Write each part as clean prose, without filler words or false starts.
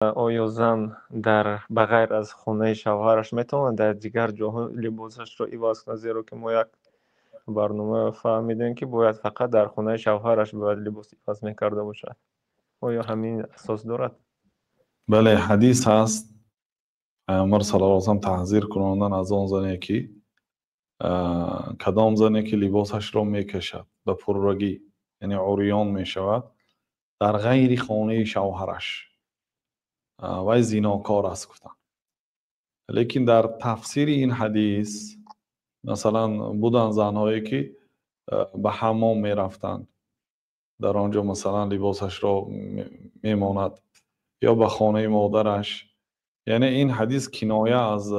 Оё зан дар ба ғайр аз хонаи шавҳараш метавонад дар дигар ҷоҳо либосашро иваз кунад, зеро ки мо як барнома фаҳмидем, ки бояд фақат дар хонаи шавҳараш бояд либос иваз мекарда бошад. Оё ҳамин асос дорад? Бале, ҳадис ҳаст. Паёмбар саллаллоҳу алайҳи васаллам таҳзир кунондан аз он зане ки, кадом зане ки либосашро мекашад ба пуррагӣ, яъне уриён мешавад дар ғайри хонаи шавҳараш, вай зинокор аст, гуфтанд. Лекин дар тафсири ин ҳадис, масалан, буданд занҳое ки ба ҳаммом мерафтанд, дар он ҷо, масалан, либосашро мемонад ё ба хонаи модараш. Яъне ин ҳадис киноя аз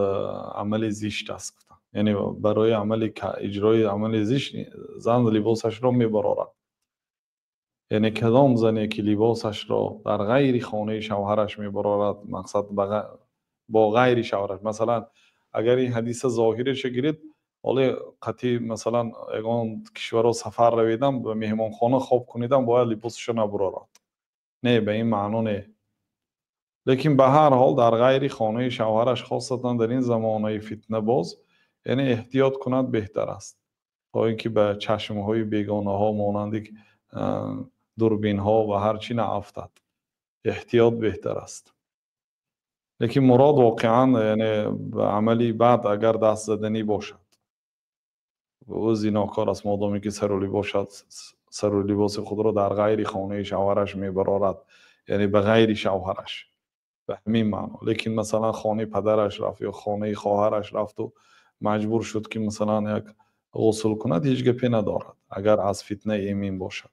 амали зишт аст, гуфтанд. Яъне барои амали иҷрои амали зишт зан либосашро мебарорад. Яъне кадом зане ки либосашро дар ғайри хонаи шавҳараш мебарорад, мақсад бо ғайри шавҳараш. Масалан, агар ин ҳадиса зоҳираша гиред, ҳоле қатъи, масалан, ягон кишварро сафар раведам, ба меҳмонхона хоб кунедам, бояд либосашро набарорад. Не, ба ин маъно не. Лекин ба ҳар ҳол дар ғайри хонаи шавҳараш, хосатан дар ин замонаи фитнабоз, яъне эҳтиёт кунад беҳтар аст, то ин ки ба чашмҳои бегонаҳо монанди дурбинҳо ва ҳар чӣ наафтад. Эҳтиёт беҳтар аст. Лекин мурод воқеан, яъне ба амали бад агар даст заданӣ бошад, ӯ зинокор аст, модоме ки сару либоси худро дар ғайри хонаи шавҳараш мебарорад, яъне ба ғайри шавҳараш, ба ҳамин маъно. Лекин, масалан, хонаи падараш рафт ё хонаи хоҳараш рафту маҷбур шуд, ки, масалан, як ғусл кунад, ҳеҷ гапе надорад, агар аз фитна эмин бошад.